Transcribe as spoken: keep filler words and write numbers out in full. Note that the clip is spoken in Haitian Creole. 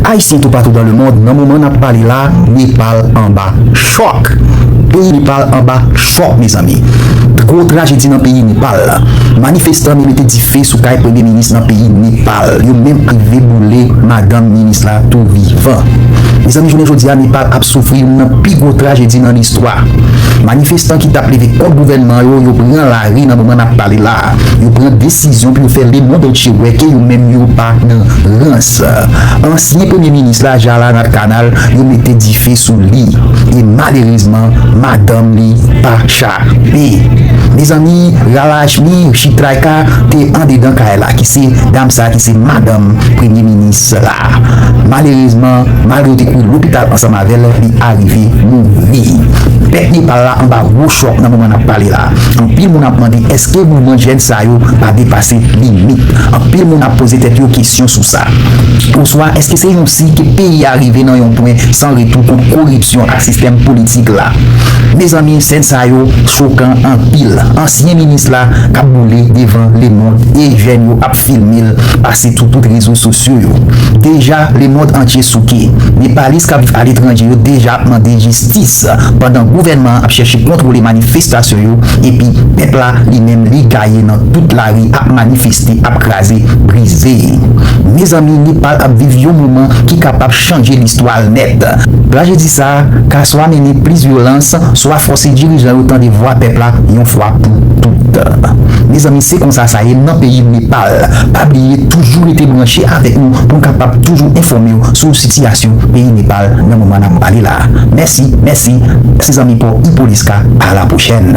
Ayisyen toupatou dan lemonn, nan moman n ap pale la, Nepal anba chòk. Peyi Nepal anba chòk, mezanmi. Gwo trajedi nan peyi Nepal. Manifestan menm mete dife sou kay premye minis nan peyi Nepal. Yo menm rive boule madanm minis la tou vivan. Mezanmi, jounen jodi a, Nepal ap soufri youn nan pi gwo trajedi nan listwa. Manifestan ki t ap leve kont gouvènman yo, yo pran lari nan moman n ap pale la. Yo pran desizyon pou yo fè lemonn antye wè ke yo menm yo pa nan rans. Ansyen premye minis la, Jalanathanal, yo mete dife sou li. E malerezman, madanm li pa chape. Mezanmi, Ralakshmi Chitrakar te andedan kay la, ki se dam sa ki se madanm premye minis la. Malerezman, malgre yo te kouri lopital ansanm avè l, li arive mouri. Pèp Nepal la anba gwo chòk nan moman n ap pale la. Anpil moun ap mande èske mouvman jèn sa yo pa depase limit. Anpil moun ap poze tèt yo kesyon sou sa. Oswa èske se yon siy ke peyi a rive nan yon pwen san retou kont koripsyon ak sistèm politik la? Mezanmi, sèn sa yo chokan anpil. Ansyen minis la k ap boule devan lemonn e jèn yo ap filme l pase sou tout rezo sosyo yo. Deja, lemonn antye souke. Nepalis k ap viv aletranje yo deja ap mande jistis, pandan gouvènman an ap chèche kontwole manifestasyon yo, epi pèp la, li menm, li gaye nan tout lari, ap manifeste, ap kraze, brize. Mezanmi, Nepal ap viv yon moman ki kapab chanje listwa l nèt. Trajedi sa a ka swa mennen plis vyolans, swa fòse dirijan yo tande vwa pèp la yon fwa pou tout. Mezanmi, se konsa sa ye nan peyi Nepal. Pa bliye toujou rete branche avèk nou pou n kapab toujou enfòme w sou sitiyasyon peyi Nepal nan moman n ap pale la. Mèsi, mèsi, se zanmi pa w Hippolyte Ska. A la pwochèn.